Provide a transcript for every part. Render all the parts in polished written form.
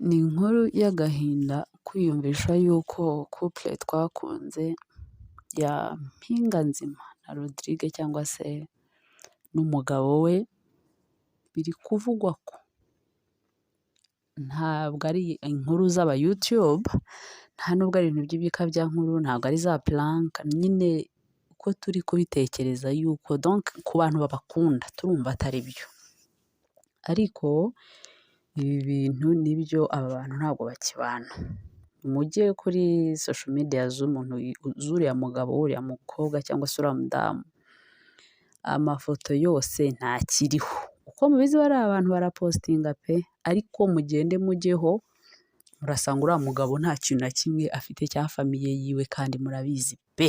Ni inkuru y'agahinda kwiyumvisha yuko couple twakunze ya Mpinganzima na Rodrigue cyangwa se n'umugabo we, biri kuvugwa ko ntabwo ari inkuru z'aba YouTube, nta nubwo ari ibintu by'ibikabyankuru, ntabwo ari za prank, nyine uko turi kubitekereza yuko donc ku bantu babakunda turumva atari byo. Ariko ibi bintu nibyo, aba bantu ntabwo bakibana. Mujye kuri social media z'umuntu, z'uriya mugabo, w'uriya mukobwa cyangwa se uriya mudamu, amafoto yose ntakiriho. Uko mubizi bariya abantu barapostinga pe, ariko mugende mujyeho murasanga uriya mugabo nta kintu na kimwe afite cya famille yiwe, kandi murabizi pe.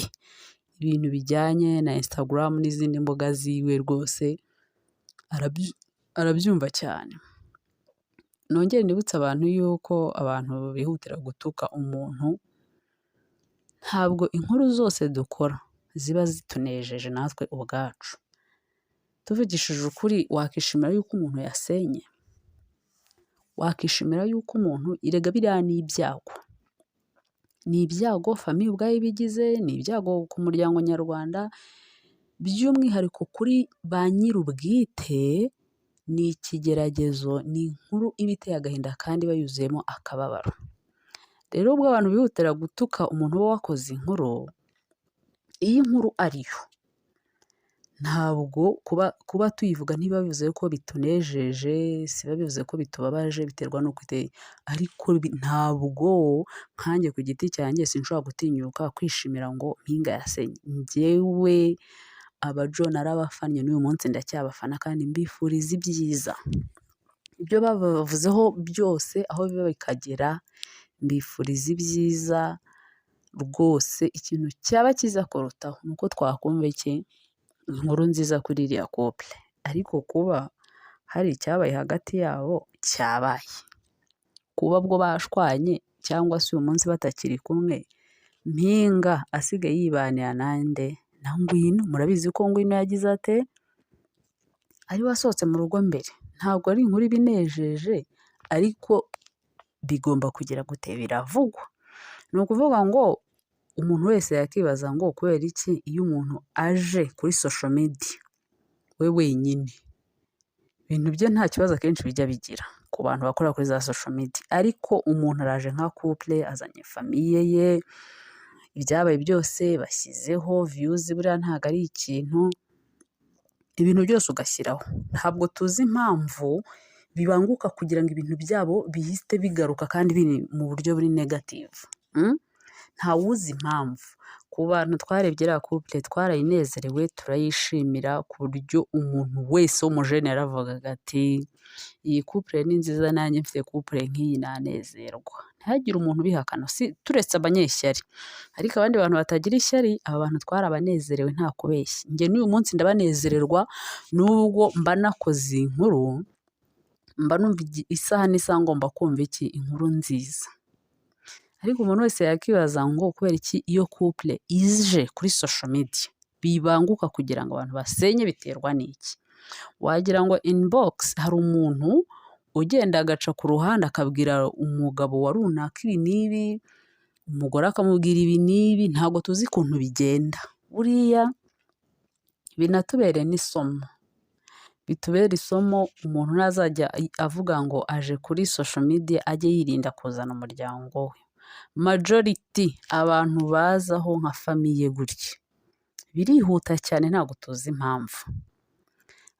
Ibintu bijyanye na Instagram n'izindi mbuga ziwe rwose arabyumva cyane. Nongere nibutse abantu yuko abantu bihutira gutuka umuntu, ntabwo inkuru zose dukora ziba zitunejeje natwe ubwacu. Tuvugishije ukuri, wakishimira yuko umuntu yasenye? Wakishimira yuko umuntu, erega biriya ni ibyago. Ni ibyago famille ubwayo iba igize, ni ibyago ku muryango nyarwanda, by'umwihariko kuri ba nyir'ubwite, ni ikigeragezo, ni inkuru iba iteye agahinda kandi iba yuzuyemo akababaro. Rero ubwo abantu bihutira gutuka umuntu uba wakoze inkuru, iyo inkuru ariyo, ntabwo kuba tuyivuga ntibiba bivuze ko bitunejeje, si biba bivuze ko bitubabaje, biterwa n'uko iteye. Ariko ntabwo nkanjye ku giti cyanjye sinshobora gutinyuka kwishimira ngo Mpinga yasenye. Njyewe aba Jo narabafannye, n'uyu munsi ndacyabafana kandi mbifuriza ibyiza. Ibyo babavuzeho byose, aho biva bikagera, mbifuriza ibyiza rwose. Ikintu cyaba cyiza kurutaho ni uko twakumva iki? Inkuru nziza kuri iriya couple. Ariko kuba hari icyabaye hagati yabo, cyabaye. Kuba bwo bashwanye cyangwa se uyu munsi batakiri kumwe, Mpinga asigaye yibanira nande? Na Ngwino. Murabizi ko Ngwino yagize ate? Ari we wasohotse mu rugo mbere. Ntabwo ari inkuru iba inejeje, ariko bigomba kugira gute? Biravugwa. Ni ukuvuga ngo umuntu wese yakibaza ngo kubera iki iyo umuntu aje kuri social media we wenyine, ibintu bye nta kibazo akenshi bijya bigira ku bantu bakorera kuri za social media, ariko umuntu araje nka couple, azanye famille ye, ibyabaye byose bashyizeho views, buriya ntabwo ari ikintu, ibintu byose ugashyiraho. Ntabwo tuzi impamvu bibanguka kugira ngo ibintu byabo bihite bigaruka kandi biri mu buryo buri negative. Ntawuzi impamvu. Ku bantu twarebye iriya couple twarayinezerewe, turayishimira, ku buryo umuntu wese w'umujene yaravugaga ati: "Iyi couple ni nziza, nanjye mfite couple nk'iyi nanezerwa." Ntihagire umuntu ubihakana, si turetse abanyeshyari. Ariko abandi bantu batagira ishyari, aba bantu twarabanezerewe nta kubeshya. Njye n'uyu munsi ndabanezererwa, nubwo mba nakoze inkuru, mba numva isaha n'isaha ngomba kumva iki? Inkuru nziza. Ariko umuntu wese yakibaza ngo kubera iki iyo couple ije kuri social media bibanguka kugira ngo abantu basenye, biterwa n'iki? Wagira ngo inbox hari umuntu ugenda agaca ku ruhande akabwira umugabo wa runaka ibi n'ibi, umugore akamubwira ibi n'ibi, ntabwo tuzi ukuntu bigenda. Buriya binatubere n'isomo. Bitubere isomo, umuntu ntazajya avuga ngo aje kuri social media ajye yirinda kuzana umuryango we. Majority abantu bazaho nka famille gutya, birihuta cyane, ntabwo tuzi impamvu.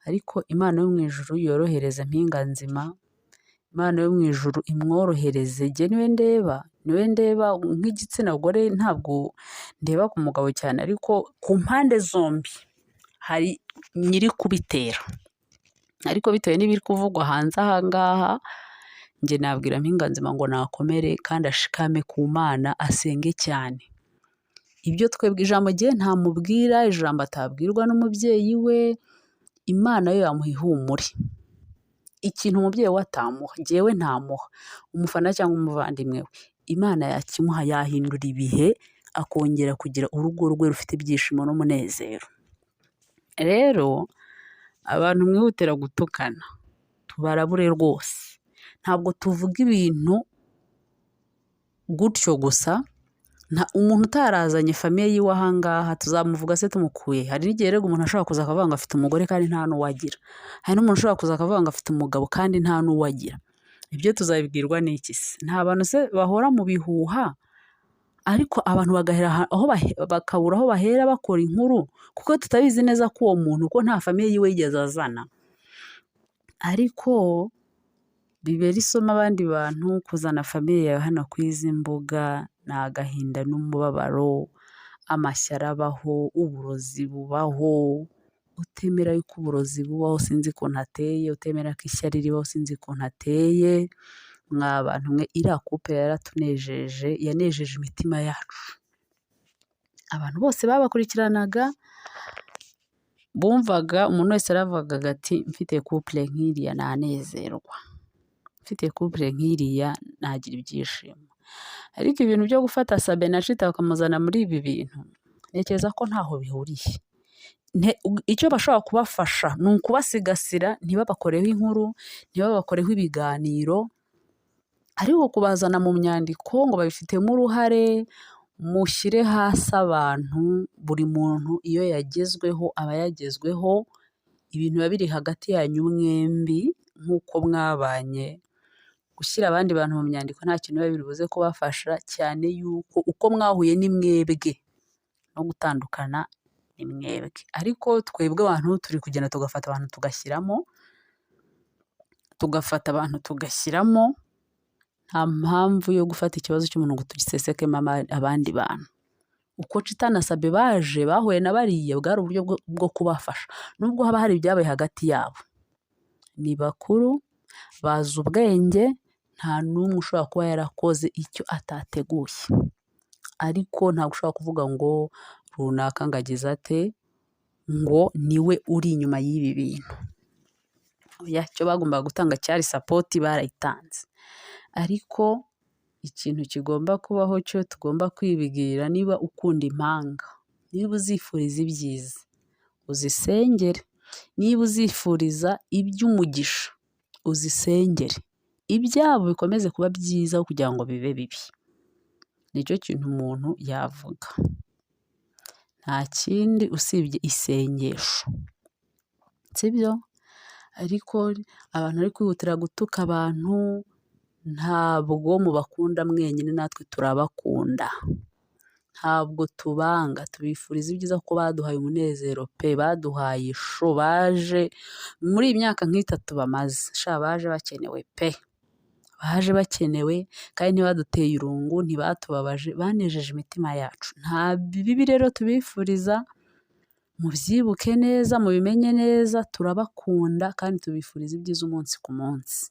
Ariko Imana yo mu ijuru yorohereze Mpinganzima, Imana yo mu ijuru imworohereze, njye niwe ndeba, niwe ndeba nk'igitsina gore, ntabwo ndeba ku mugabo cyane, ariko ku mpande zombi hari nyiri kubitera. Ariko bitewe n'ibiri kuvugwa hanze aha ngaha, njye nabwira Mpinganzima ngo nakomere kandi ashikame ku Mana, asenge cyane. Ibyo twebwe ijambo njye ntamubwira, ijambo atabwirwa n'umubyeyi we, Imana yo yamuha ihumure. Ikintu umubyeyi we atamuha, njyewe ntamuha, umufana cyangwa umuvandimwe we, Imana yakimuha, yahindura ibihe, akongera kugira urugo rwe rufite ibyishimo n'umunezero. Rero abantu mwihutira gutukana, tubarabure rwose. Ntabwo tuvuga ibintu gutyo gusa. Umuntu utarazanye famille yiwe aha ngaha tuzamuvuga se tumukuye? Hari n'igihe rero umuntu ashobora kuza akavuga ngo afite umugore kandi nta n'uwo agira. Hari n'umuntu ushobora kuza akavuga ngo afite umugabo kandi nta n'uwo agira. Ibyo tuzabibwirwa n'iki se? Nta bantu se bahora mu bihuha, ariko abantu bagahera aho bakabura aho bahera bakora inkuru, kuko tutabizi neza ko uwo muntu ko nta famille yiwe yigeze azana. Ariko bibera isomo abandi bantu, kuzana famille yawe hano ku izi mbuga ni agahinda n'umubabaro, amashyari abaho, uburozi bubaho. Utemera yuko uburozi bubaho sinzi ukuntu ateye, utemera ko ishyari ribaho sinzi ukuntu ateye. Mwa bantu mwe, iriya couple yaratunejeje, yanejeje imitima yacu. Abantu bose babakurikiranaga bumvaga, umuntu wese yaravugaga ati: "Mfite couple nk'iriya nanezerwa, mfite couple nk'iriya nagira ibyishimo." Ariko ibintu byo gufata Sabe na Chita bakamuzana muri ibi bintu, ntekereza ko ntaho bihuriye. Icyo bashobora kubafasha ni ukubasigasira, ntibabakoreho inkuru, ntibabakoreho ibiganiro, ariko kubazana mu myandiko ngo babifitemo uruhare, mushyire hasi abantu. Buri muntu iyo yagezweho aba yagezweho, ibintu biba biri hagati yanyu mwembi nk'uko mwabanye. Gushyira abandi bantu mu myandiko nta kintu biba biri buze kubafasha, cyane yuko uko mwahuye ni mwebwe, no gutandukana ni mwebwe. Ariko twebwe abantu turi kugenda tugafata abantu tugashyiramo, tugafata abantu tugashyiramo. Nta mpamvu yo gufata ikibazo cy'umuntu ngo tugisesekemo abandi bantu. Uko Chita na Sabe baje bahuye na bariya, bwari uburyo bwo kubafasha, nubwo haba hari ibyabaye hagati yabo. Ni bakuru, bazi ubwenge, nta n'umwe ushobora kuba yarakoze icyo atateguye. Ariko ntabwo ushobora kuvuga ngo runaka ngo agize ate, ngo niwe uri inyuma y'ibi bintu. Oya, icyo bagombaga gutanga cyari support, barayitanze. Ariko ikintu kigomba kubaho cyo tugomba kwibwira: niba ukunda impanga, niba uzifuriza ibyiza, uzisengere. Niba uzifuriza iby'umugisha, uzisengere. Ibyabo bikomeze kuba byiza aho kugira ngo bibe bibi. Nicyo kintu umuntu yavuga. Nta kindi usibye isengesho. Sibyo? Ariko abantu bari kwihutira gutuka abantu, ntabwo mubakunda mwenyine, natwe turabakunda. Ntabwo tubanga, tubifuriza ibyiza kuko baduhaye umunezero pe, baduhaye show, baje muri iyi myaka nk'itatu bamaze, sha baje bakenewe pe. Baje bakenewe kandi ntibaduteye irungu, ntibatubabaje, banejeje imitima yacu. Nta bibi rero tubifuriza, mubyibuke neza, mubimenye neza, turabakunda kandi tubifuriza ibyiza umunsi ku munsi.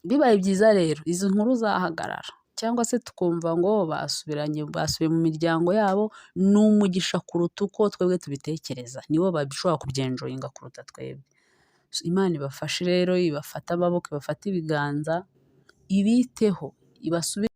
Bibaye byiza rero izi nkuru zahagarara, cyangwa se tukumva ngo basubiranye, basubiye mu miryango yabo, ni umugisha kuruta uko twebwe tubitekereza. Nibo bashobora kubyenjoyinga kuruta twebwe. Imana ibafashe rero, ibafate amaboko, ibafate ibiganza, ibiteho, ibasubize.